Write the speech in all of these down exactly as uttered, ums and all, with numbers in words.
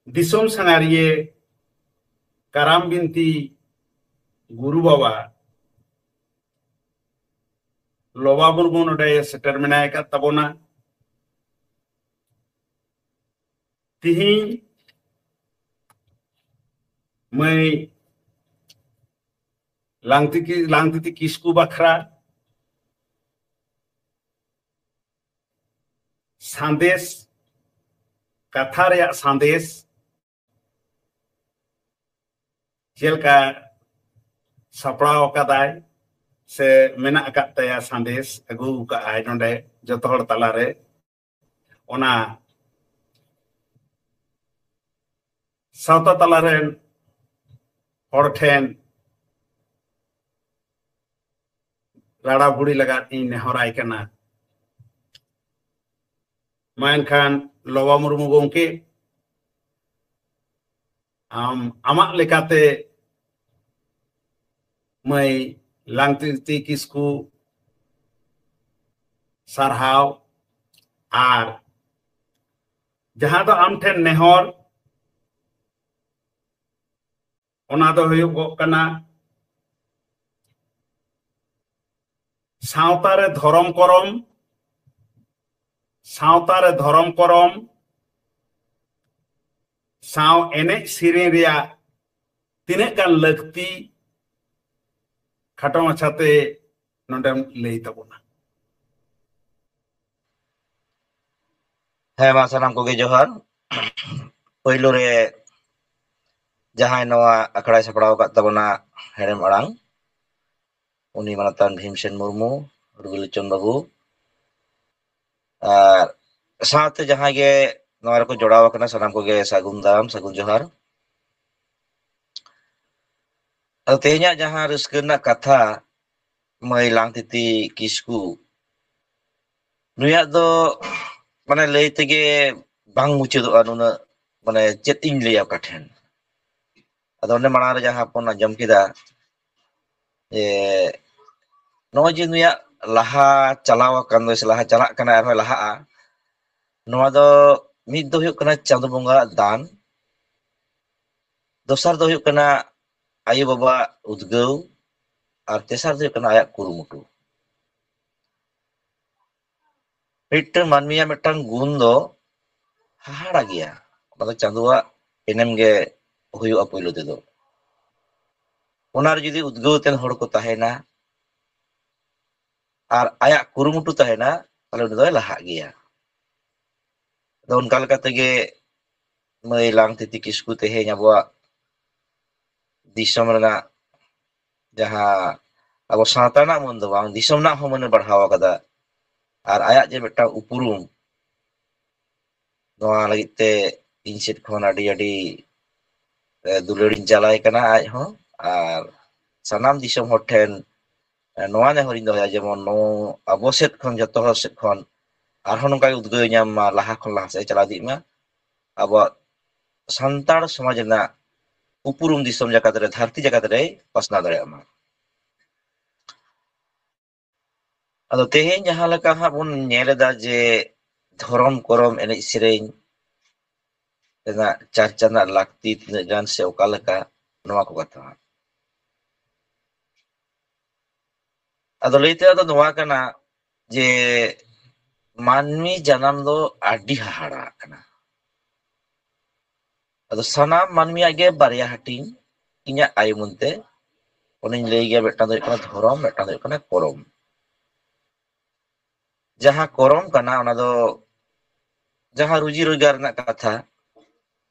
ᱫᱤᱥᱚᱢ ᱥᱟᱸᱜᱷᱟᱨᱤᱭᱟᱹ ᱠᱟᱨᱟᱢ ᱵᱤᱱᱛᱤ ᱜᱩᱨᱩ ᱵᱟᱵᱟ ᱞᱚᱵᱟ ᱢᱩᱨᱢᱩ ᱱᱚᱰᱮ ᱥᱮᱴᱮᱨ ᱢᱮᱱᱟᱭ ᱟᱠᱟᱫ ᱛᱟᱵᱚᱱᱟ᱾ ᱛᱤᱦᱤᱧ ᱢᱟᱹᱭ ᱞᱟᱝᱛᱤᱛᱤ, ᱞᱟᱝᱛᱤᱛᱤ ᱠᱤᱥᱠᱩ ᱵᱟᱠᱷᱨᱟ ᱥᱟᱸᱫᱮᱥ, ᱠᱟᱛᱷᱟ ᱨᱮᱭᱟᱜ ᱥᱟᱸᱫᱮᱥ ᱪᱮᱫ ᱞᱮᱠᱟ ᱥᱟᱯᱲᱟᱣ ᱟᱠᱟᱫᱟᱭ ᱥᱮ ᱢᱮᱱᱟᱜ ᱟᱠᱟᱫ ᱛᱟᱭᱟ, ᱥᱟᱸᱫᱮᱥ ᱟᱹᱜᱩ ᱟᱠᱟᱫᱟᱭ ᱱᱚᱰᱮ ᱡᱚᱛᱚ ᱦᱚᱲ ᱛᱟᱞᱟᱨᱮ, ᱚᱱᱟ ᱥᱟᱶᱛᱟ ᱛᱟᱞᱟ ᱨᱮᱱ ᱦᱚᱲ ᱴᱷᱮᱱ ᱨᱟᱲᱟ ᱵᱷᱩᱲᱤ ᱞᱟᱜᱟᱫ ᱤᱧ ᱱᱮᱦᱚᱨᱟᱭ ᱠᱟᱱᱟ᱾ ᱢᱟ ᱮᱱᱠᱷᱟᱱ ᱞᱚᱵᱟ ᱢᱩᱨᱢᱩ ᱜᱚᱢᱠᱮ, ᱟᱢ ᱟᱢᱟᱜ ᱞᱮᱠᱟᱛᱮ ᱢᱟᱹᱭ ᱞᱟᱝᱛᱤᱛᱤ ᱠᱤᱥᱠᱩ ᱥᱟᱨᱦᱟᱣ, ᱟᱨ ᱡᱟᱦᱟᱸ ᱫᱚ ᱟᱢ ᱴᱷᱮᱱ ᱱᱮᱦᱚᱨ, ᱚᱱᱟ ᱫᱚ ᱦᱩᱭᱩᱜᱚᱜ ᱠᱟᱱᱟ ᱥᱟᱶᱛᱟ ᱨᱮ ᱫᱷᱚᱨᱚᱢ ᱠᱚᱨᱚᱢ, ᱥᱟᱶᱛᱟ ᱨᱮ ᱫᱷᱚᱨᱚᱢ ᱠᱚᱨᱚᱢ ᱥᱟᱶ ᱮᱱᱮᱡ ᱥᱮᱨᱮᱧ ᱨᱮᱭᱟᱜ ᱛᱤᱱᱟᱹᱜ ᱜᱟᱱ ᱞᱟᱹᱠᱛᱤ, ᱠᱷᱟᱴᱚ ᱢᱟᱪᱷᱟᱛᱮ ᱱᱚᱰᱮᱢ ᱞᱟᱹᱭ ᱛᱟᱵᱚᱱᱟ᱾ ᱦᱮᱸ, ᱢᱟ ᱥᱟᱱᱟᱢ ᱠᱚᱜᱮ ᱡᱚᱦᱟᱨ᱾ ᱯᱳᱭᱞᱳ ᱨᱮ ᱡᱟᱦᱟᱸᱭ ᱱᱚᱣᱟ ᱟᱠᱷᱲᱟᱭ ᱥᱟᱯᱲᱟᱣ ᱟᱠᱟᱫ ᱛᱟᱵᱚᱱᱟ ᱦᱮᱲᱮᱢ ᱟᱲᱟᱝ, ᱩᱱᱤ ᱢᱟᱱᱚᱛᱟᱱ ᱵᱷᱤᱢᱥᱮᱱ ᱢᱩᱨᱢᱩ, ᱨᱚᱵᱤᱞᱳᱪᱚᱱ ᱵᱟᱹᱵᱩ, ᱟᱨ ᱥᱟᱶᱛᱮ ᱡᱟᱦᱟᱸᱭ ᱜᱮ ᱱᱚᱣᱟ ᱨᱮᱠᱚ ᱡᱚᱲᱟᱣ ᱟᱠᱟᱱᱟ, ᱥᱟᱱᱟᱢ ᱠᱚᱜᱮ ᱥᱟᱹᱜᱩᱱ ᱫᱟᱨᱟᱢ, ᱥᱟᱹᱜᱩᱱ ᱡᱚᱦᱟᱨ᱾ ᱟᱫᱚ ᱛᱮᱦᱮᱧᱟᱜ ᱡᱟᱦᱟᱸ ᱨᱟᱹᱥᱠᱟᱹ ᱨᱮᱱᱟᱜ ᱠᱟᱛᱷᱟ, ᱢᱟᱹᱭ ᱞᱟᱝᱛᱤᱛᱤ ᱠᱤᱥᱠᱩ, ᱱᱩᱭᱟᱜ ᱫᱚ ᱢᱟᱱᱮ ᱞᱟᱹᱭ ᱛᱮᱜᱮ ᱵᱟᱝ ᱢᱩᱪᱟᱹᱫᱚᱜᱼᱟ, ᱱᱩᱱᱟᱹᱜ ᱢᱟᱱᱮ ᱪᱮᱫ ᱤᱧ ᱞᱟᱹᱭᱟ ᱚᱠᱟ ᱴᱷᱮᱱ᱾ ᱟᱫᱚ ᱚᱸᱰᱮ ᱢᱟᱲᱟᱝ ᱨᱮ ᱡᱟᱦᱟᱸ ᱵᱚᱱ ᱟᱸᱡᱚᱢ ᱠᱮᱫᱟ, ᱡᱮ ᱱᱚᱜᱼᱚᱭ ᱡᱮ ᱱᱩᱭᱟᱜ ᱞᱟᱦᱟ ᱪᱟᱞᱟᱣ ᱟᱠᱟᱱ ᱫᱚ, ᱥᱮ ᱞᱟᱦᱟ ᱪᱟᱞᱟᱜ ᱠᱟᱱᱟ, ᱟᱨᱦᱚᱸ ᱞᱟᱦᱟᱜᱼᱟ, ᱱᱚᱣᱟ ᱫᱚ ᱢᱤᱫ ᱫᱚ ᱦᱩᱭᱩᱜ ᱠᱟᱱᱟ ᱪᱟᱸᱫᱳ ᱵᱚᱸᱜᱟ ᱫᱟᱱ, ᱫᱚᱥᱟᱨ ᱫᱚ ᱦᱩᱭᱩᱜ ᱠᱟᱱᱟ ᱟᱭᱳ ᱵᱟᱵᱟ ᱩᱫᱽᱜᱟᱹᱣ, ᱟᱨ ᱛᱮᱥᱟᱨ ᱫᱚ ᱦᱩᱭᱩᱜ ᱠᱟᱱᱟ ᱟᱭᱟᱜ ᱠᱩᱨᱩᱢᱩᱴᱩ᱾ ᱢᱤᱫᱴᱟᱝ ᱢᱟᱹᱱᱢᱤᱭᱟᱜ ᱢᱤᱫᱴᱟᱝ ᱜᱩᱱ ᱫᱚ ᱦᱟᱦᱟᱲᱟ ᱜᱮᱭᱟ, ᱚᱱᱟ ᱫᱚ ᱪᱟᱸᱫᱳᱣᱟᱜ ᱮᱱᱮᱢ ᱜᱮ ᱦᱩᱭᱩᱜᱼᱟ ᱯᱳᱭᱞᱳ ᱛᱮᱫᱚ᱾ ᱚᱱᱟ ᱨᱮ ᱡᱩᱫᱤ ᱩᱫᱽᱜᱟᱹᱣ ᱛᱮᱱ ᱦᱚᱲ ᱠᱚ ᱛᱟᱦᱮᱱᱟ ᱟᱨ ᱟᱭᱟᱜ ᱠᱩᱨᱩᱢᱩᱴᱩ ᱛᱟᱦᱮᱱᱟ, ᱛᱟᱦᱞᱮ ᱩᱱᱤ ᱫᱚᱭ ᱞᱟᱦᱟᱜ ᱜᱮᱭᱟ᱾ ᱟᱫᱚ ᱚᱱᱠᱟ ᱞᱮᱠᱟ ᱛᱮᱜᱮ ᱢᱟᱹᱭ ᱞᱟᱝᱛᱤᱛᱤ ᱠᱤᱥᱠᱩ ᱛᱮᱦᱮᱧ ᱟᱵᱚᱣᱟᱜ ᱫᱤᱥᱚᱢ ᱨᱮᱱᱟᱜ ᱡᱟᱦᱟᱸ ᱟᱵᱚ ᱥᱟᱶᱛᱟ ᱨᱮᱱᱟᱜ ᱢᱟᱹᱱ ᱫᱚ ᱵᱟᱝ, ᱫᱤᱥᱚᱢ ᱨᱮᱱᱟᱜ ᱦᱚᱸ ᱢᱟᱹᱱᱮ ᱵᱟᱲᱦᱟᱣ ᱟᱠᱟᱫᱟ᱾ ᱟᱨ ᱟᱭᱟᱜ ᱡᱮ ᱢᱤᱫᱴᱟᱝ ᱩᱯᱨᱩᱢ, ᱱᱚᱣᱟ ᱞᱟᱹᱜᱤᱫ ᱛᱮ ᱤᱧ ᱥᱮᱫ ᱠᱷᱚᱱ ᱟᱹᱰᱤ ᱟᱹᱰᱤ, ᱮ, ᱫᱩᱞᱟᱹᱲᱤᱧ ᱪᱟᱞᱟᱭ ᱠᱟᱱᱟ ᱟᱡ ᱦᱚᱸ᱾ ᱟᱨ ᱥᱟᱱᱟᱢ ᱫᱤᱥᱚᱢ ᱦᱚᱲ ᱴᱷᱮᱱ, ᱮ, ᱱᱚᱣᱟ ᱱᱮᱦᱚᱨᱤᱧ ᱫᱚᱦᱚᱭᱟ, ᱡᱮᱢᱚᱱ ᱱᱚᱣᱟ ᱟᱵᱚ ᱥᱮᱫ ᱠᱷᱚᱱ, ᱡᱚᱛᱚ ᱦᱚᱲ ᱥᱮᱫ ᱠᱷᱚᱱ ᱟᱨᱦᱚᱸ ᱱᱚᱝᱠᱟ ᱜᱮ ᱩᱫᱽᱜᱟᱹᱣ ᱧᱟᱢ ᱢᱟ, ᱞᱟᱦᱟ ᱠᱷᱚᱱ ᱞᱟᱦᱟ ᱥᱮᱫ ᱮ ᱪᱟᱞᱟᱣ ᱤᱫᱤᱜ ᱢᱟ᱾ ᱟᱵᱚᱣᱟᱜ ᱥᱟᱱᱛᱟᱲ ᱥᱚᱢᱟᱡᱽ ᱨᱮᱱᱟᱜ ᱩᱯᱨᱩᱢ ᱫᱤᱥᱚᱢ ᱡᱟᱠᱟᱛ ᱨᱮ, ᱫᱷᱟᱹᱨᱛᱤ ᱡᱟᱠᱟᱛ ᱨᱮᱭ ᱯᱟᱥᱱᱟᱣ ᱫᱟᱲᱮᱭᱟᱜ ᱢᱟ᱾ ᱟᱫᱚ ᱛᱮᱦᱮᱧ ᱡᱟᱦᱟᱸ ᱞᱮᱠᱟ ᱦᱟᱸᱜ ᱵᱚᱱ ᱧᱮᱞ ᱮᱫᱟ ᱡᱮ ᱫᱷᱚᱨᱚᱢ ᱠᱚᱨᱚᱢ, ᱮᱱᱮᱡ ᱥᱮᱨᱮᱧ ᱨᱮᱱᱟᱜ ᱪᱟᱨᱪᱟ ᱨᱮᱱᱟᱜ ᱞᱟᱹᱠᱛᱤ ᱛᱤᱱᱟᱹᱜ ᱜᱟᱱ ᱥᱮ ᱚᱠᱟ ᱞᱮᱠᱟ, ᱱᱚᱣᱟ ᱠᱚ ᱠᱟᱛᱷᱟ ᱦᱟᱸᱜ᱾ ᱟᱫᱚ ᱞᱟᱹᱭ ᱛᱮᱱᱟᱜ ᱫᱚ ᱱᱚᱣᱟ ᱠᱟᱱᱟ ᱡᱮ ᱢᱟᱹᱱᱢᱤ ᱡᱟᱱᱟᱢ ᱫᱚ ᱟᱹᱰᱤ ᱦᱟᱦᱟᱲᱟ ᱠᱟᱱᱟ᱾ ᱟᱫᱚ ᱥᱟᱱᱟᱢ ᱢᱟᱹᱱᱢᱤᱭᱟᱜ ᱜᱮ ᱵᱟᱨᱭᱟ ᱦᱟᱹᱴᱤᱧ ᱤᱧᱟᱹᱜ ᱟᱭ ᱩᱢᱟᱹᱱ ᱛᱮ᱾ ᱚᱱᱟᱧ ᱞᱟᱹᱭ ᱜᱮᱭᱟ, ᱢᱤᱫᱴᱟᱝ ᱫᱚ ᱦᱩᱭᱩᱜ ᱠᱟᱱᱟ ᱫᱷᱚᱨᱚᱢ, ᱢᱤᱫᱴᱟᱝ ᱫᱚ ᱦᱩᱭᱩᱜ ᱠᱟᱱᱟ ᱠᱚᱨᱚᱢ᱾ ᱡᱟᱦᱟᱸ ᱠᱚᱨᱚᱢ ᱠᱟᱱᱟ, ᱚᱱᱟ ᱫᱚ ᱡᱟᱦᱟᱸ ᱨᱩᱡᱤ ᱨᱳᱡᱽᱜᱟᱨ ᱨᱮᱱᱟᱜ ᱠᱟᱛᱷᱟ,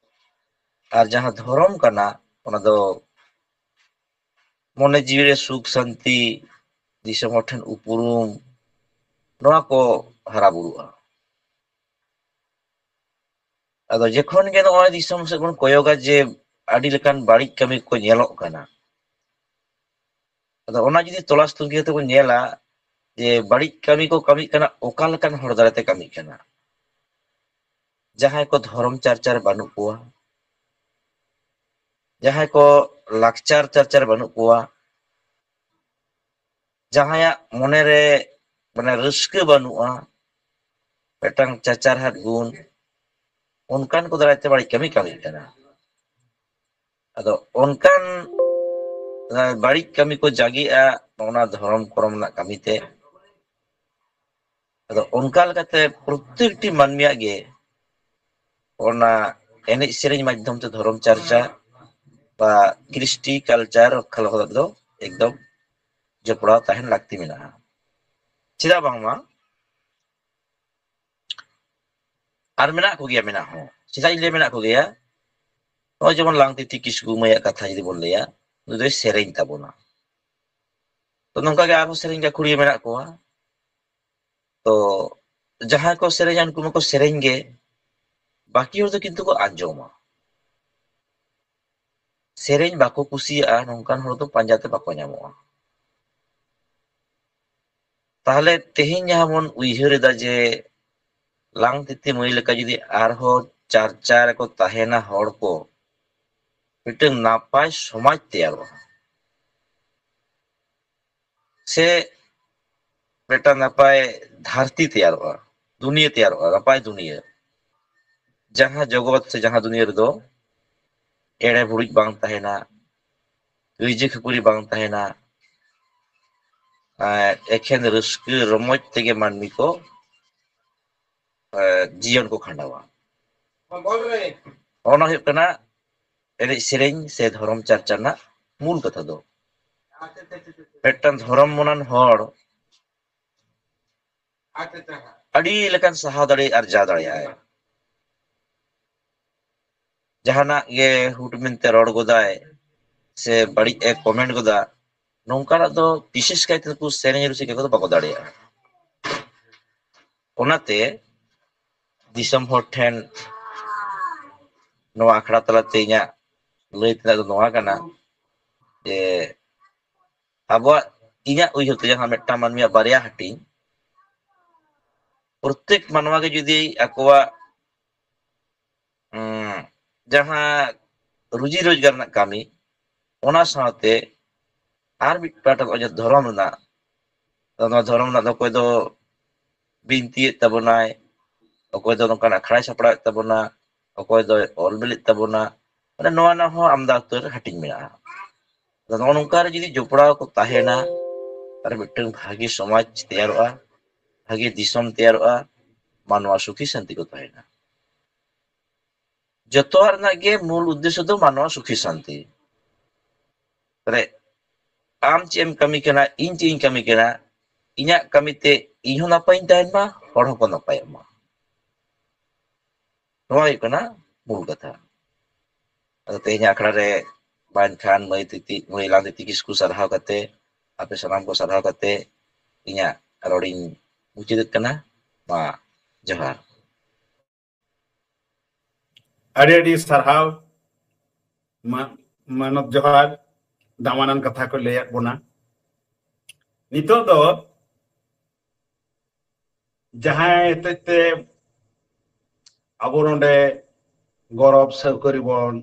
ᱟᱨ ᱡᱟᱦᱟᱸ ᱫᱷᱚᱨᱚᱢ ᱠᱟᱱᱟ, ᱚᱱᱟ ᱫᱚ ᱢᱚᱱᱮ ᱡᱤᱣᱤ ᱨᱮ ᱥᱩᱠ ᱥᱟᱱᱛᱤ, ᱫᱤᱥᱚᱢ ᱦᱚᱲ ᱴᱷᱮᱱ ᱩᱯᱨᱩᱢ, ᱱᱚᱣᱟ ᱠᱚ ᱦᱟᱨᱟ ᱵᱩᱨᱩᱜᱼᱟ᱾ ᱟᱫᱚ ᱡᱚᱠᱷᱚᱱ ᱜᱮ ᱱᱚᱜᱼᱚᱭ ᱫᱤᱥᱚᱢ ᱥᱮᱫ ᱵᱚᱱ ᱠᱚᱭᱚᱜᱟ ᱡᱮ ᱟᱹᱰᱤ ᱞᱮᱠᱟᱱ ᱵᱟᱹᱲᱤᱡ ᱠᱟᱹᱢᱤ ᱠᱚ ᱧᱮᱞᱚᱜ ᱠᱟᱱᱟ, ᱟᱫᱚ ᱚᱱᱟ ᱡᱩᱫᱤ ᱛᱚᱞᱟᱥ ᱛᱩᱱᱠᱷᱤ ᱠᱟᱛᱮ ᱵᱚᱱ ᱧᱮᱞᱟ ᱡᱮ ᱵᱟᱹᱲᱤᱡ ᱠᱟᱹᱢᱤ ᱠᱚ ᱠᱟᱹᱢᱤᱜ ᱠᱟᱱᱟ, ᱚᱠᱟ ᱞᱮᱠᱟᱱ ᱦᱚᱲ ᱫᱟᱨᱟᱭ ᱛᱮ ᱠᱟᱹᱢᱤᱜ ᱠᱟᱱᱟ? ᱡᱟᱦᱟᱸᱭ ᱠᱚ ᱫᱷᱚᱨᱚᱢ ᱪᱟᱨᱪᱟ ᱨᱮ ᱵᱟᱹᱱᱩᱜ ᱠᱚᱣᱟ, ᱡᱟᱦᱟᱸᱭ ᱠᱚ ᱞᱟᱠᱪᱟᱨ ᱪᱟᱨᱪᱟ ᱨᱮ ᱵᱟᱹᱱᱩᱜ ᱠᱚᱣᱟ, ᱡᱟᱦᱟᱸᱭᱟᱜ ᱢᱚᱱᱮᱨᱮ ᱢᱟᱱᱮ ᱨᱟᱹᱥᱠᱟᱹ ᱵᱟᱹᱱᱩᱜᱼᱟ, ᱢᱤᱫᱴᱟᱝ ᱪᱟᱪᱟᱨᱦᱟᱫ ᱜᱩᱱ, ᱚᱱᱠᱟᱱ ᱠᱚ ᱫᱟᱨᱟᱭ ᱛᱮ ᱵᱟᱹᱲᱤᱡ ᱠᱟᱹᱢᱤ ᱠᱟᱹᱢᱤᱜ ᱠᱟᱱᱟ᱾ ᱟᱫᱚ ᱚᱱᱠᱟᱱ ᱵᱟᱹᱲᱤᱡ ᱠᱟᱹᱢᱤ ᱠᱚ ᱡᱟᱸᱜᱮᱜᱼᱟ ᱚᱱᱟ ᱫᱷᱚᱨᱚᱢ ᱠᱚᱨᱚᱢ ᱨᱮᱱᱟᱜ ᱠᱟᱹᱢᱤᱛᱮ᱾ ᱟᱫᱚ ᱚᱱᱠᱟ ᱞᱮᱠᱟᱛᱮ ᱯᱨᱚᱛᱮᱠᱴᱤ ᱢᱟᱹᱱᱢᱤᱭᱟᱜ ᱜᱮ ᱚᱱᱟ ᱮᱱᱮᱡ ᱥᱮᱨᱮᱧ ᱢᱟᱫᱽᱫᱷᱚᱢ ᱛᱮ ᱫᱷᱚᱨᱚᱢ ᱪᱟᱨᱪᱟ ᱵᱟ ᱠᱨᱤᱥᱴᱤ ᱠᱟᱞᱪᱟᱨ ᱨᱚᱠᱠᱷᱟ ᱞᱟᱹᱜᱤᱫ ᱫᱚ ᱮᱠᱫᱚᱢ ᱡᱚᱯᱲᱟᱣ ᱛᱟᱦᱮᱱ ᱞᱟᱹᱠᱛᱤ ᱢᱮᱱᱟᱜᱼᱟ᱾ ᱪᱮᱫᱟᱜ ᱵᱟᱝᱢᱟ ᱟᱨ ᱢᱮᱱᱟᱜ ᱠᱚᱜᱮᱭᱟ, ᱢᱮᱱᱟᱜ ᱦᱚᱸ᱾ ᱪᱮᱫᱟᱜ ᱤᱧ ᱞᱟᱹᱭᱟ ᱢᱮᱱᱟᱜ ᱠᱚᱜᱮᱭᱟ? ᱱᱚᱜᱼᱚᱭ ᱡᱮᱢᱚᱱ ᱞᱟᱝ ᱛᱤᱛᱤ ᱠᱤᱥᱠᱩ ᱢᱟᱹᱭᱟᱜ ᱠᱟᱛᱷᱟ ᱡᱩᱫᱤ ᱵᱚᱱ ᱞᱟᱹᱭᱟ, ᱩᱱᱤ ᱫᱚᱭ ᱥᱮᱨᱮᱧ ᱛᱟᱵᱚᱱᱟ᱾ ᱛᱚ, ᱱᱚᱝᱠᱟ ᱜᱮ ᱟᱨᱦᱚᱸ ᱥᱮᱨᱮᱧ ᱜᱟᱹᱠᱷᱩᱲᱤᱭᱟᱹ ᱢᱮᱱᱟᱜ ᱠᱚᱣᱟ᱾ ᱛᱚ, ᱡᱟᱦᱟᱸᱭ ᱠᱚ ᱥᱮᱨᱮᱧᱟ ᱩᱱᱠᱩ ᱢᱟᱠᱚ ᱥᱮᱨᱮᱧ ᱜᱮ, ᱵᱟᱹᱠᱤ ᱦᱚᱲ ᱫᱚ ᱠᱤᱱᱛᱩ ᱠᱚ ᱟᱸᱡᱚᱢᱟ᱾ ᱥᱮᱨᱮᱧ ᱵᱟᱠᱚ ᱠᱩᱥᱤᱭᱟᱜᱼᱟ ᱱᱚᱝᱠᱟᱱ ᱦᱚᱲ ᱫᱚ ᱯᱟᱸᱡᱟ ᱛᱮ ᱵᱟᱠᱚ ᱧᱟᱢᱚᱜᱼᱟ᱾ ᱛᱟᱦᱞᱮ ᱛᱮᱦᱮᱧ ᱡᱟᱦᱟᱸ ᱵᱚᱱ ᱩᱭᱦᱟᱹᱨ ᱮᱫᱟ ᱡᱮ ᱞᱟᱝ ᱛᱤᱛᱤ ᱢᱟᱹᱭ ᱞᱮᱠᱟ ᱡᱩᱫᱤ ᱟᱨᱦᱚᱸ ᱪᱟᱨᱪᱟ ᱨᱮᱠᱚ ᱛᱟᱦᱮᱱᱟ ᱦᱚᱲ ᱠᱚ, ᱢᱤᱫᱴᱟᱝ ᱱᱟᱯᱟᱭ ᱥᱚᱢᱟᱡᱽ ᱛᱮᱭᱟᱨᱚᱜᱼᱟ᱾ ᱥᱮ ᱢᱤᱫᱴᱟᱝ ᱱᱟᱯᱟᱭ ᱫᱷᱟᱹᱨᱛᱤ ᱛᱮᱭᱟᱨᱚᱜᱼᱟ, ᱫᱩᱱᱤᱭᱟᱹ ᱛᱮᱭᱟᱨᱚᱜᱼᱟ, ᱱᱟᱯᱟᱭ ᱫᱩᱱᱤᱭᱟᱹ᱾ ᱡᱟᱦᱟᱸ ᱡᱚᱜᱚᱛ ᱥᱮ ᱡᱟᱦᱟᱸ ᱫᱩᱱᱤᱭᱟᱹ ᱨᱮᱫᱚ ᱮᱲᱮ ᱵᱟᱹᱲᱤᱡ ᱵᱟᱝ ᱛᱟᱦᱮᱱᱟ, ᱠᱟᱹᱭᱡᱟᱹ ᱠᱷᱟᱹᱯᱟᱹᱨᱤ ᱵᱟᱝ ᱛᱟᱦᱮᱱᱟ, ᱮᱸ, ᱮᱠᱷᱮᱱ ᱨᱟᱹᱥᱠᱟᱹ ᱨᱚᱢᱚᱡᱽ ᱛᱮᱜᱮ ᱢᱟᱹᱱᱢᱤ ᱠᱚ, ᱮᱸ, ᱡᱤᱭᱚᱱ ᱠᱚ ᱠᱷᱟᱸᱰᱟᱣᱟ᱾ ᱚᱱᱟ ᱦᱩᱭᱩᱜ ᱠᱟᱱᱟ ᱮᱱᱮᱡ ᱥᱮᱨᱮᱧ ᱥᱮ ᱫᱷᱚᱨᱚᱢ ᱪᱟᱨᱪᱟ ᱨᱮᱱᱟᱜ ᱢᱩᱞ ᱠᱟᱛᱷᱟ ᱫᱚ᱾ ᱢᱤᱫᱴᱟᱝ ᱫᱷᱚᱨᱚᱢ ᱢᱚᱱᱟᱱ ᱦᱚᱲ ᱟᱹᱰᱤ ᱞᱮᱠᱟᱱ ᱥᱟᱦᱟᱣ ᱫᱟᱲᱮ ᱟᱨᱡᱟᱣ ᱫᱟᱲᱮᱭᱟᱜᱼᱟᱭ᱾ ᱡᱟᱦᱟᱱᱟᱜ ᱜᱮ ᱦᱩᱴ ᱢᱮᱱᱛᱮ ᱨᱚᱲ ᱜᱚᱫᱟᱭ ᱥᱮ ᱵᱟᱹᱲᱤᱡ ᱮ ᱠᱚᱢᱮᱱᱴ ᱜᱚᱫᱟ, ᱱᱚᱝᱠᱟᱱᱟᱜ ᱫᱚ ᱵᱤᱥᱮᱥ ᱠᱟᱭᱛᱮ ᱱᱩᱠᱩ ᱥᱮᱨᱮᱧ ᱨᱩᱥᱤᱠᱟ ᱠᱚᱫᱚ ᱵᱟᱠᱚ ᱫᱟᱲᱮᱭᱟᱜᱼᱟ᱾ ᱚᱱᱟᱛᱮ ᱫᱤᱥᱚᱢ ᱦᱚᱲ ᱴᱷᱮᱱ ᱱᱚᱣᱟ ᱟᱠᱷᱲᱟ ᱛᱟᱞᱟᱛᱮ ᱤᱧᱟᱹᱜ ᱞᱟᱹᱭ ᱛᱮᱱᱟᱜ ᱫᱚ ᱱᱚᱣᱟ ᱠᱟᱱᱟ ᱡᱮ ᱟᱵᱚᱣᱟᱜ, ᱤᱧᱟᱹᱜ ᱩᱭᱦᱟᱹᱨ ᱛᱮ ᱡᱟᱦᱟᱸ ᱢᱤᱫᱴᱟᱝ ᱢᱟᱹᱱᱢᱤᱭᱟᱜ ᱵᱟᱨᱭᱟ ᱦᱟᱹᱴᱤᱧ, ᱯᱨᱚᱛᱮᱠ ᱢᱟᱱᱣᱟ ᱜᱮ ᱡᱩᱫᱤ ᱟᱠᱚᱣᱟᱜ, ᱩᱸ, ᱡᱟᱦᱟᱸ ᱨᱩᱡᱤ ᱨᱳᱡᱽᱜᱟᱨ ᱨᱮᱱᱟᱜ ᱠᱟᱹᱢᱤ, ᱚᱱᱟ ᱥᱟᱶᱛᱮ ᱟᱨ ᱢᱤᱫ ᱯᱟᱦᱴᱟ ᱱᱚᱜᱼᱚᱭ ᱡᱮ ᱫᱷᱚᱨᱚᱢ ᱨᱮᱱᱟᱜ, ᱱᱚᱣᱟ ᱫᱷᱚᱨᱚᱢ ᱨᱮᱱᱟᱜ ᱫᱚ ᱚᱠᱚᱭ ᱫᱚ ᱵᱤᱱᱛᱤᱭᱮᱫ ᱛᱟᱵᱚᱱᱟᱭ, ᱚᱠᱚᱭ ᱫᱚ ᱱᱚᱝᱠᱟᱱ ᱟᱠᱷᱲᱟᱭ ᱥᱟᱯᱲᱟᱣᱮᱫ ᱛᱟᱵᱚᱱᱟ, ᱚᱠᱚᱭ ᱫᱚᱭ ᱚᱞ ᱵᱤᱞᱮᱫ ᱛᱟᱵᱚᱱᱟ, ᱢᱟᱱᱮ ᱱᱚᱣᱟ ᱨᱮᱱᱟᱜ ᱦᱚᱸ ᱟᱢᱫᱟ ᱩᱛᱟᱹᱨ ᱦᱟᱹᱴᱤᱧ ᱢᱮᱱᱟᱜᱼᱟ᱾ ᱟᱫᱚ ᱱᱚᱜᱼᱚ ᱱᱚᱝᱠᱟ ᱨᱮ ᱡᱩᱫᱤ ᱡᱚᱯᱲᱟᱣ ᱠᱚ ᱛᱟᱦᱮᱱᱟ, ᱛᱟᱦᱞᱮ ᱢᱤᱫᱴᱟᱝ ᱵᱷᱟᱜᱮ ᱥᱚᱢᱟᱡᱽ ᱛᱮᱭᱟᱨᱚᱜᱼᱟ, ᱵᱷᱟᱜᱮ ᱫᱤᱥᱚᱢ ᱛᱮᱭᱟᱨᱚᱜᱼᱟ, ᱢᱟᱱᱣᱟ ᱥᱩᱠᱷᱤ ᱥᱟᱱᱛᱤ ᱠᱚ ᱛᱟᱦᱮᱱᱟ᱾ ᱡᱚᱛᱚᱣᱟᱜ ᱨᱮᱱᱟᱜ ᱜᱮ ᱢᱩᱞ ᱩᱫᱽᱫᱮᱥᱥᱚ ᱫᱚ ᱢᱟᱱᱣᱟ ᱥᱩᱠᱷᱤ ᱥᱟᱱᱛᱤ᱾ ᱛᱟᱦᱞᱮ ᱟᱢ ᱪᱮᱫ ᱮᱢ ᱠᱟᱹᱢᱤ ᱠᱟᱱᱟ, ᱤᱧ ᱪᱮᱫ ᱤᱧ ᱠᱟᱹᱢᱤ ᱠᱟᱱᱟ, ᱤᱧᱟᱹᱜ ᱠᱟᱹᱢᱤᱛᱮ ᱤᱧ ᱦᱚᱸ ᱱᱟᱯᱟᱭᱤᱧ ᱛᱟᱦᱮᱱ ᱢᱟ, ᱦᱚᱲ ᱦᱚᱸᱠᱚ ᱱᱟᱯᱟᱭᱚᱜ ᱢᱟ᱾ ᱱᱚᱣᱟ ᱦᱩᱭᱩᱜ ᱠᱟᱱᱟ ᱢᱩᱞ ᱠᱟᱛᱷᱟ᱾ ᱟᱫᱚ ᱛᱮᱦᱮᱧᱟᱜ ᱟᱠᱷᱲᱟ ᱨᱮ ᱵᱟᱝᱠᱷᱟᱱ ᱢᱟᱹᱭ ᱛᱤᱛᱤ, ᱢᱟᱹᱭ ᱞᱟᱝ ᱛᱤᱛᱤ ᱠᱤᱥᱠᱩ ᱥᱟᱨᱦᱟᱣ ᱠᱟᱛᱮ, ᱟᱯᱮ ᱥᱟᱱᱟᱢ ᱠᱚ ᱥᱟᱨᱦᱟᱣ ᱠᱟᱛᱮ ᱤᱧᱟᱹᱜ ᱨᱚᱲᱤᱧ ᱢᱩᱪᱟᱹᱫᱮᱫ ᱠᱟᱱᱟ᱾ ᱢᱟ ᱡᱚᱦᱟᱨ᱾ ᱟᱹᱰᱤ ᱟᱹᱰᱤ ᱥᱟᱨᱦᱟᱣ ᱢᱟ-, ᱢᱟᱱᱚᱛ ᱡᱚᱦᱟᱨ, ᱫᱟᱢᱟᱱᱟᱱ ᱠᱟᱛᱷᱟ ᱠᱚ ᱞᱟᱹᱭᱟᱫ ᱵᱚᱱᱟ᱾ ᱱᱤᱛᱚᱜ ᱫᱚ ᱡᱟᱦᱟᱸᱭ ᱦᱚᱛᱮᱡ ᱛᱮ ᱟᱵᱚ ᱱᱚᱰᱮ ᱜᱚᱨᱚᱵ ᱥᱟᱹᱣᱠᱟᱹᱨᱤ ᱵᱚᱱ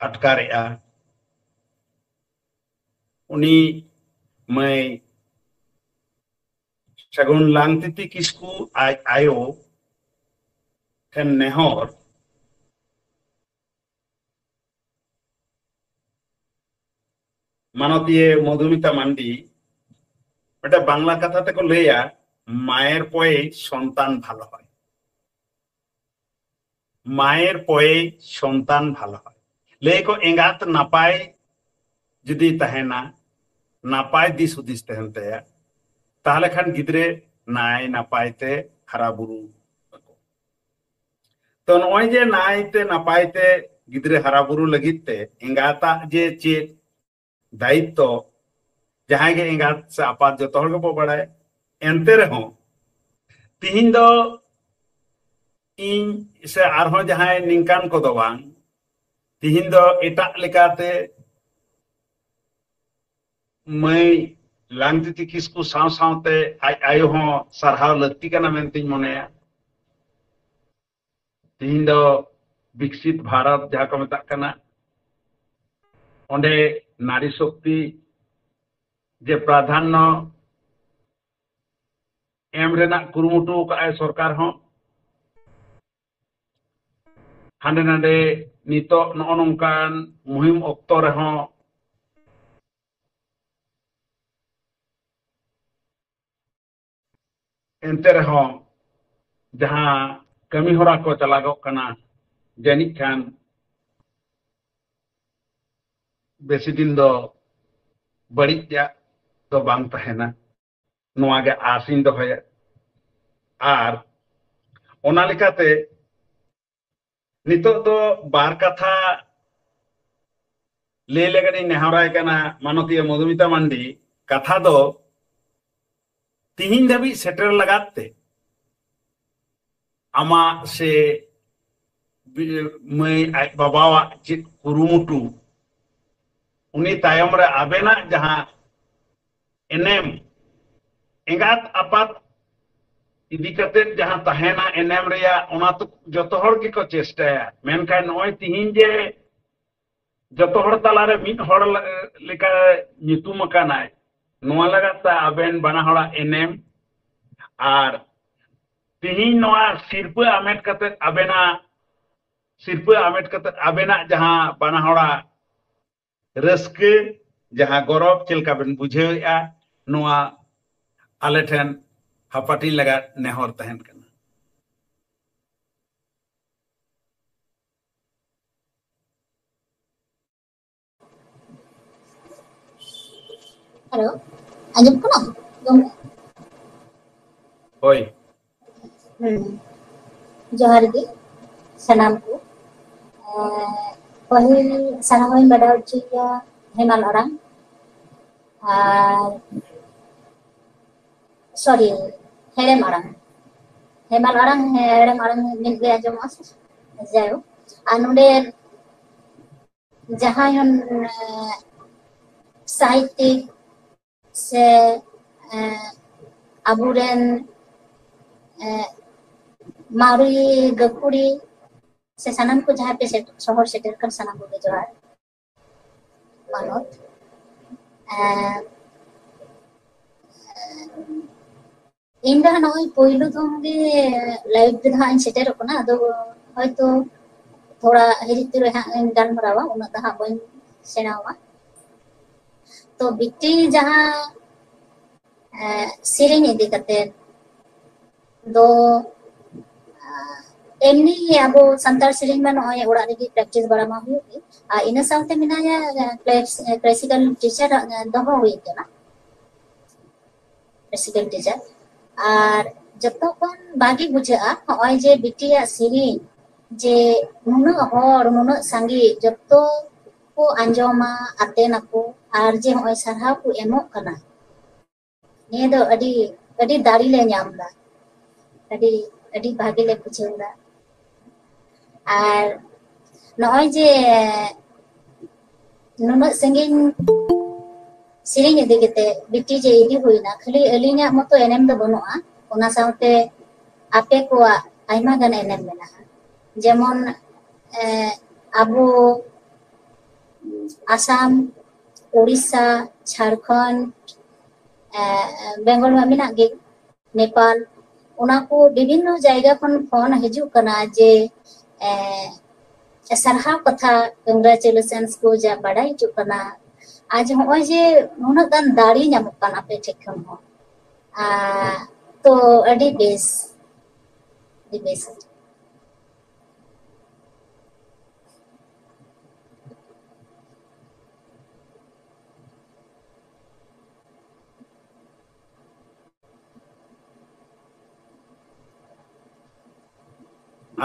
ᱟᱴᱠᱟᱨᱮᱜᱼᱟ, ᱩᱱᱤ ᱢᱟᱹᱭ ᱥᱟᱹᱜᱩᱱ ᱞᱟᱝᱛᱤᱛᱤ ᱠᱤᱥᱠᱩ ᱟᱡ ᱟᱭᱳ ᱴᱷᱮᱱ ᱱᱮᱦᱚᱨ, ᱢᱟᱱᱚᱛᱤᱭᱟᱹ ᱢᱚᱫᱷᱩᱢᱤᱛᱟ ᱢᱟᱱᱰᱤ, ᱢᱤᱫᱴᱮᱱ ᱵᱟᱝᱞᱟ ᱠᱟᱛᱷᱟ ᱛᱮᱠᱚ ᱞᱟᱹᱭᱟ, "মায়ের পরেই সন্তান ভালো হয়, মায়ের পরেই সন্তান ভালো হয়।" ᱞᱟᱹᱭ ᱠᱚ, ᱮᱸᱜᱟᱛ ᱱᱟᱯᱟᱭ ᱡᱩᱫᱤ ᱛᱟᱦᱮᱱᱟ, ᱱᱟᱯᱟᱭ ᱫᱤᱥ ᱦᱩᱫᱤᱥ ᱛᱟᱦᱮᱱ ᱛᱟᱭᱟ, ᱛᱟᱦᱞᱮ ᱠᱷᱟᱱ ᱜᱤᱫᱽᱨᱟᱹ ᱱᱟᱭ ᱱᱟᱯᱟᱭ ᱛᱮ ᱦᱟᱨᱟ ᱵᱩᱨᱩ ᱟᱠᱚ᱾ ᱛᱚ ᱱᱚᱜᱼᱚᱭ ᱡᱮ ᱱᱟᱭ ᱛᱮ ᱱᱟᱯᱟᱭ ᱛᱮ ᱜᱤᱫᱽᱨᱟᱹ ᱦᱟᱨᱟ ᱵᱩᱨᱩ ᱞᱟᱹᱜᱤᱫ ᱛᱮ ᱮᱸᱜᱟᱛᱟᱜ ᱡᱮ ᱪᱮᱫ ᱫᱟᱭᱤᱛᱛᱚ, ᱡᱟᱦᱟᱸᱭ ᱜᱮ ᱮᱸᱜᱟᱛ ᱥᱮ ᱟᱯᱟᱛ ᱡᱚᱛᱚ ᱦᱚᱲ ᱜᱮᱵᱚ ᱵᱟᱲᱟᱭᱟ᱾ ᱮᱱᱛᱮ ᱨᱮᱦᱚᱸ ᱛᱤᱦᱤᱧ ᱫᱚ ᱤᱧ ᱥᱮ ᱟᱨᱦᱚᱸ ᱡᱟᱦᱟᱸᱭ ᱱᱤᱝᱠᱟᱱ ᱠᱚᱫᱚ ᱵᱟᱝ, ᱛᱤᱦᱤᱧ ᱫᱚ ᱮᱴᱟᱜ ᱞᱮᱠᱟᱛᱮ ᱢᱟᱹᱭ ᱞᱟᱝᱛᱤᱛᱤ ᱠᱤᱥᱠᱩ ᱥᱟᱶ ᱥᱟᱶᱛᱮ ᱟᱡ ᱟᱭᱳ ᱦᱚᱸ ᱥᱟᱨᱦᱟᱣ ᱞᱟᱹᱠᱛᱤ ᱠᱟᱱᱟ ᱢᱮᱱᱛᱮᱧ ᱢᱚᱱᱮᱭᱟ᱾ ᱛᱤᱦᱤᱧ ᱫᱚ ᱵᱤᱠᱥᱤᱛ ᱵᱷᱟᱨᱚᱛ ᱡᱟᱦᱟᱸ ᱠᱚ ᱢᱮᱛᱟᱜ ᱠᱟᱱᱟ, ᱚᱸᱰᱮ ᱱᱟᱨᱤ ᱥᱚᱠᱛᱤ ᱡᱮ ᱯᱨᱟᱫᱷᱟᱱᱱᱚ ᱮᱢ ᱨᱮᱱᱟᱜ ᱠᱩᱨᱩᱢᱩᱴᱩ ᱠᱟᱜᱼᱟᱭ ᱥᱚᱨᱠᱟᱨ ᱦᱚᱸ, ᱦᱟᱸᱰᱮ ᱱᱟᱰᱮ ᱱᱤᱛᱚᱜ ᱱᱚᱜᱼᱚ ᱱᱚᱝᱠᱟᱱ ᱢᱩᱦᱤᱢ ᱚᱠᱛᱚ ᱨᱮᱦᱚᱸ ᱮᱱᱛᱮ ᱨᱮᱦᱚᱸ ᱡᱟᱦᱟᱸ ᱠᱟᱹᱢᱤ ᱦᱚᱨᱟ ᱠᱚ ᱪᱟᱞᱟᱜᱚᱜ ᱠᱟᱱᱟ, ᱡᱟᱹᱱᱤᱡ ᱠᱷᱟᱱ ᱵᱮᱥᱤ ᱫᱤᱱ ᱫᱚ ᱵᱟᱹᱲᱤᱡ ᱨᱮᱭᱟᱜ ᱫᱚ ᱵᱟᱝ ᱛᱟᱦᱮᱱᱟ, ᱱᱚᱣᱟ ᱜᱮ ᱟᱥ ᱤᱧ ᱫᱚᱦᱚᱭᱟ᱾ ᱟᱨ ᱚᱱᱟ ᱞᱮᱠᱟᱛᱮ ᱱᱤᱛᱚᱜ ᱫᱚ ᱵᱟᱨ ᱠᱟᱛᱷᱟ ᱞᱟᱹᱭ ᱞᱟᱹᱜᱤᱫ ᱤᱧ ᱱᱮᱦᱚᱨᱟᱭ ᱠᱟᱱᱟ ᱢᱟᱱᱚᱛᱤᱭᱟᱹ ᱢᱚᱫᱷᱩᱢᱤᱛᱟ ᱢᱟᱱᱰᱤ᱾ ᱠᱟᱛᱷᱟ ᱫᱚ ᱛᱤᱦᱤᱧ ᱫᱷᱟᱹᱵᱤᱡ ᱥᱮᱴᱮᱨ ᱞᱟᱜᱟᱫ ᱛᱮ ᱟᱢᱟᱜ ᱥᱮ ᱵᱤ-, ᱢᱟᱹᱭ ᱟᱡ ᱵᱟᱵᱟᱣᱟᱜ ᱪᱮᱫ ᱠᱩᱨᱩᱢᱩᱴᱩ, ᱩᱱᱤ ᱛᱟᱭᱚᱢ ᱨᱮ ᱟᱵᱮᱱᱟᱜ ᱡᱟᱦᱟᱸ ᱮᱱᱮᱢ, ᱮᱸᱜᱟᱛ ᱟᱯᱟᱛ ᱤᱫᱤ ᱠᱟᱛᱮ ᱡᱟᱦᱟᱸ ᱛᱟᱦᱮᱱᱟ ᱮᱱᱮᱢ ᱨᱮᱭᱟᱜ, ᱚᱱᱟ ᱛᱚ ᱡᱚᱛᱚ ᱦᱚᱲ ᱜᱮᱠᱚ ᱪᱮᱥᱴᱟᱭᱟ, ᱢᱮᱱᱠᱷᱟᱱ ᱱᱚᱜᱼᱚᱭ ᱛᱤᱦᱤᱧ ᱡᱮ ᱡᱚᱛᱚ ᱦᱚᱲ ᱛᱟᱞᱟᱨᱮ ᱢᱤᱫ ᱦᱚᱲ ᱞᱮ-, ᱞᱮᱠᱟ ᱧᱩᱛᱩᱢ ᱟᱠᱟᱱᱟᱭ, ᱱᱚᱣᱟ ᱞᱟᱜᱟᱫ ᱛᱮ ᱟᱵᱮᱱ ᱵᱟᱱᱟ ᱦᱚᱲᱟᱜ ᱮᱱᱮᱢ ᱟᱨ ᱛᱤᱦᱤᱧ ᱱᱚᱣᱟ ᱥᱤᱨᱯᱟᱹ ᱟᱢᱮᱴ ᱠᱟᱛᱮ ᱟᱵᱮᱱᱟᱜ, ᱥᱤᱨᱯᱟᱹ ᱟᱢᱮᱴ ᱠᱟᱛᱮ ᱟᱵᱮᱱᱟᱜ ᱡᱟᱦᱟᱸ ᱵᱟᱱᱟ ᱦᱚᱲᱟᱜ ᱨᱟᱹᱥᱠᱟᱹ, ᱡᱟᱦᱟᱸ ᱜᱚᱨᱚᱵᱽ, ᱪᱮᱫ ᱞᱮᱠᱟ ᱵᱮᱱ ᱵᱩᱡᱷᱟᱹᱣᱮᱫᱼᱟ, ᱱᱚᱣᱟ ᱟᱞᱮ ᱴᱷᱮᱱ ᱦᱟᱯᱟᱴᱤᱧ ᱞᱟᱜᱟᱫ ᱱᱮᱦᱚᱨ ᱛᱟᱦᱮᱱ ᱠᱟᱱᱟ᱾ ᱦᱮᱞᱳ, ᱟᱸᱡᱚᱢ ᱠᱟᱱᱟ ᱜᱚᱢᱠᱮ? ᱦᱳᱭ᱾ ᱦᱩᱸ᱾ ᱡᱚᱦᱟᱨ ᱜᱮ ᱥᱟᱱᱟᱢ ᱠᱚ᱾ ᱮᱸ, ᱯᱟᱹᱦᱤᱞ ᱥᱟᱱᱟᱢ ᱦᱚᱧ ᱵᱟᱰᱟᱭ ᱦᱚᱪᱚᱭᱮᱭᱟ ᱦᱮᱢᱟᱞ ᱟᱲᱟᱝ᱾ ᱟᱨ, ᱥᱚᱨᱤ, ᱦᱮᱲᱮᱢ ᱟᱲᱟᱝ᱾ ᱦᱮᱢᱟᱞ ᱟᱲᱟᱝ, ᱦᱮᱲᱮᱢ ᱟᱲᱟᱝ ᱢᱤᱫ ᱜᱮ ᱟᱸᱡᱚᱢᱚᱜᱼᱟ ᱥᱮ? ᱡᱟᱭᱦᱳᱠ, ᱟᱨ ᱱᱚᱰᱮ ᱡᱟᱦᱟᱸᱭ ᱦᱚᱸ, ᱮᱸ, ᱥᱟᱦᱤᱛᱛᱤᱠ ᱥᱮ, ᱮᱸ, ᱟᱵᱚᱨᱮᱱ, ᱮᱸ, ᱢᱟᱨᱩᱭ ᱜᱟᱹᱠᱷᱩᱲᱤ ᱥᱮ ᱥᱟᱱᱟᱢ ᱠᱚ ᱡᱟᱦᱟᱸ ᱯᱮ ᱥᱮᱴ-, ᱥᱚᱦᱚᱨ ᱥᱮᱴᱮᱨ ᱠᱟᱱ ᱥᱟᱱᱟᱢ ᱠᱚᱜᱮ ᱡᱚᱦᱟᱨ᱾ ᱢᱟᱱᱚᱛ᱾ ᱮᱸ, ᱤᱧ ᱫᱚ ᱦᱟᱸᱜ ᱱᱚᱜᱼᱚᱭ ᱯᱳᱭᱞᱳ ᱫᱚᱢ ᱜᱮ ᱞᱟᱭᱤᱵᱷ ᱨᱮᱫᱚ ᱦᱟᱸᱜ ᱤᱧ ᱥᱮᱴᱮᱨᱚᱜ ᱠᱟᱱᱟ, ᱟᱫᱚ ᱦᱚᱭᱛᱳ ᱛᱷᱚᱲᱟ ᱦᱤᱨᱤᱡ ᱛᱩᱨᱩᱡ ᱦᱟᱸᱜ ᱤᱧ ᱜᱟᱞᱢᱟᱨᱟᱣᱟ, ᱩᱱᱟᱹᱜ ᱫᱚ ᱦᱟᱸᱜ ᱵᱟᱹᱧ ᱥᱮᱬᱟᱣᱟ᱾ ᱛᱚ ᱵᱤᱴᱤ ᱡᱟᱦᱟᱸ, ᱮ, ᱥᱮᱨᱮᱧ ᱤᱫᱤ ᱠᱟᱛᱮ ᱫᱚ, ᱟ, ᱮᱢᱱᱤ ᱟᱵᱚ ᱥᱟᱱᱛᱟᱲ ᱥᱮᱨᱮᱧ ᱢᱟ ᱱᱚᱜᱼᱚᱭ ᱚᱲᱟᱜ ᱨᱮᱜᱮ practice ᱵᱟᱲᱟ ᱢᱟ ᱦᱩᱭᱩᱜ ᱜᱮ, ᱟᱨ ᱤᱱᱟᱹ ᱥᱟᱶᱛᱮ ᱢᱮᱱᱟᱭᱟ, ᱮ, class-, classical teacher ᱫᱚᱦᱚ ᱦᱩᱭ ᱠᱟᱱᱟ, classical teacher᱾ ᱟᱨ ᱡᱚᱛᱚ ᱠᱷᱚᱱ ᱵᱷᱟᱜᱮ ᱵᱩᱡᱷᱟᱹᱜᱼᱟ ᱱᱚᱜᱼᱚᱭ ᱡᱮ ᱵᱤᱴᱤᱭᱟᱜ ᱥᱮᱨᱮᱧ, ᱡᱮ ᱱᱩᱱᱟᱹᱜ ᱦᱚᱲ, ᱱᱩᱱᱟᱹᱜ ᱥᱟᱸᱜᱮ ᱡᱚᱛᱚ ᱠᱚ ᱟᱸᱡᱚᱢᱟ, ᱟᱛᱮᱱᱟᱠᱚ, ᱟᱨ ᱡᱮ ᱱᱚᱜᱼᱚᱭ ᱥᱟᱨᱦᱟᱣ ᱠᱚ ᱮᱢᱚᱜ ᱠᱟᱱᱟ, ᱱᱤᱭᱟᱹ ᱫᱚ ᱟᱹᱰᱤ, ᱟᱹᱰᱤ ᱫᱟᱲᱮ ᱞᱮ ᱧᱟᱢ ᱮᱫᱟ, ᱟᱹᱰᱤ, ᱟᱹᱰᱤ ᱵᱷᱟᱜᱮ ᱞᱮ ᱵᱩᱡᱷᱟᱹᱣ ᱮᱫᱟ᱾ ᱟᱨ ᱱᱚᱜᱼᱚᱭ ᱡᱮ ᱱᱩᱱᱟᱹᱜ ᱥᱟᱺᱜᱤᱧ ᱥᱮᱨᱮᱧ ᱤᱫᱤ ᱠᱟᱛᱮ ᱵᱤᱴᱤ ᱡᱮ ᱤᱫᱤ ᱦᱩᱭᱱᱟ, ᱠᱷᱟᱹᱞᱤ ᱟᱹᱞᱤᱧᱟᱜ ᱢᱚᱛᱚ ᱮᱱᱮᱢ ᱫᱚ ᱵᱟᱹᱱᱩᱜᱼᱟ, ᱚᱱᱟ ᱥᱟᱶᱛᱮ ᱟᱯᱮ ᱠᱚᱣᱟᱜ ᱟᱭᱢᱟ ᱜᱟᱱ ᱮᱱᱮᱢ ᱢᱮᱱᱟᱜᱼᱟ᱾ ᱡᱮᱢᱚᱱ, ᱮ, ᱟᱵᱚ ᱟᱥᱟᱢ, ᱳᱰᱤᱥᱟ, ᱡᱷᱟᱲᱠᱷᱚᱸᱰ, ᱮ, ᱵᱮᱝᱜᱚᱞ ᱢᱟ ᱢᱮᱱᱟᱜ ᱜᱮ, ᱱᱮᱯᱟᱞ, ᱚᱱᱟ ᱠᱚ ᱵᱤᱵᱷᱤᱱᱱᱚ ᱡᱟᱭᱜᱟ ᱠᱷᱚᱱ ᱯᱷᱳᱱ ᱦᱤᱡᱩᱜ ᱠᱟᱱᱟ ᱡᱮ, ᱮ, ᱥᱟᱨᱦᱟᱣ ᱠᱟᱛᱷᱟ, congratulations ᱠᱚ ᱡᱟ ᱵᱟᱰᱟᱭ ᱦᱚᱪᱚᱜ ᱠᱟᱱᱟ᱾ ᱟᱨ ᱡᱮ ᱱᱚᱜᱼᱚᱭ ᱡᱮ ᱱᱩᱱᱟᱹᱜ ᱜᱟᱱ ᱫᱟᱲᱮ ᱧᱟᱢᱚᱜ ᱠᱟᱱ ᱟᱯᱮ ᱴᱷᱮᱱ ᱠᱷᱚᱱ ᱦᱚᱸ, ᱟ, ᱛᱚ ᱟᱹᱰᱤ ᱵᱮᱥ, ᱟᱹᱰᱤ ᱵᱮᱥ᱾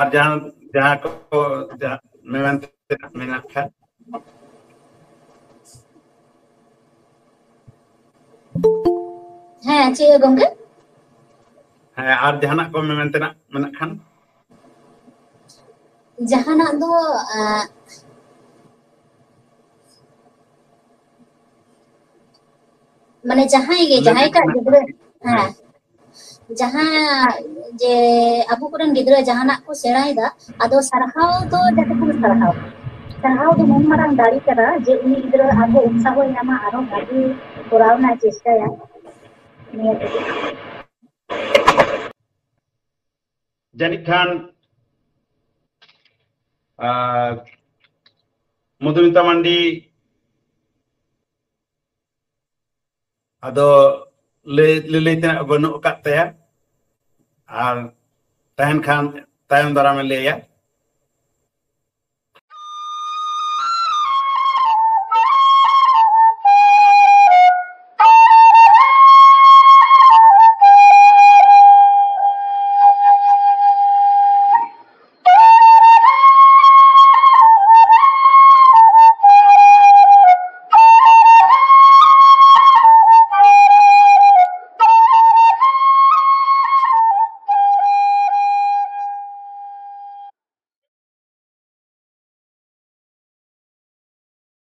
ᱟᱨ ᱡᱟᱦᱟᱸ, ᱡᱟᱦᱟᱸ ᱠᱚ, ᱡᱟᱦᱟᱸ ᱢᱮᱢᱮᱱ ᱛᱮᱱᱟᱜ ᱢᱮᱱᱟᱜ ᱠᱷᱟᱱ᱾ ᱦᱮᱸ, ᱪᱮᱫ ᱜᱚᱝᱠᱮ? ᱦᱮᱸ, ᱟᱨ ᱡᱟᱦᱟᱱᱟᱜ ᱠᱚ ᱢᱮᱢᱮᱱ ᱛᱮᱱᱟᱜ ᱢᱮᱱᱟᱜ ᱠᱷᱟᱱ? ᱡᱟᱦᱟᱱᱟᱜ ᱫᱚ, ᱟᱸ, ᱢᱟᱱᱮ ᱡᱟᱦᱟᱸᱭ ᱜᱮ, ᱢᱮᱢᱮᱱ ᱡᱟᱦᱟᱸᱭᱴᱟᱜ ᱛᱮᱱᱟᱜ ᱜᱤᱫᱽᱨᱟᱹ, ᱦᱮᱸ᱾ ᱦᱮᱸ, ᱡᱟᱦᱟᱸ ᱡᱮ ᱟᱵᱚ ᱠᱚᱨᱮᱱ ᱜᱤᱫᱽᱨᱟᱹ ᱡᱟᱦᱟᱱᱟᱜ ᱠᱚ ᱥᱮᱬᱟᱭᱮᱫᱟ, ᱟᱫᱚ ᱥᱟᱨᱦᱟᱣ ᱫᱚ ᱡᱟᱛᱮ ᱠᱚ ᱥᱟᱨᱦᱟᱣ᱾ ᱥᱟᱨᱦᱟᱣ ᱫᱚ ᱢᱚᱱ ᱢᱟᱨᱟᱝ ᱫᱟᱲᱮ ᱠᱟᱱᱟ ᱡᱮ ᱩᱱᱤ ᱜᱤᱫᱽᱨᱟᱹ ᱟᱨᱦᱚᱸ ᱩᱛᱥᱟᱦᱚᱭ ᱧᱟᱢᱟ, ᱟᱨᱦᱚᱸ ᱵᱷᱟᱜᱮ ᱠᱚᱨᱟᱣ ᱨᱮᱱᱟᱜ ᱮ ᱪᱮᱥᱴᱟᱭᱟ᱾ ᱱᱤᱭᱟᱹ ᱠᱚᱜᱮ᱾ ᱡᱟᱹᱱᱤᱡ ᱠᱷᱟᱱ ᱟᱨ ᱢᱚᱫᱷᱩᱢᱤᱛᱟ ᱢᱟᱱᱰᱤ ᱟᱫᱚ ᱞᱟᱹᱭ, ᱞᱟᱹᱞᱟᱹᱭ ᱛᱮᱱᱟᱜ ᱵᱟᱹᱱᱩᱜ ᱟᱠᱟᱫ ᱛᱟᱭᱟ, ᱟᱨ ᱛᱟᱦᱮᱱ ᱠᱷᱟᱱ ᱛᱟᱭᱚᱢ ᱫᱟᱨᱟᱢᱮ ᱞᱟᱹᱭᱟ᱾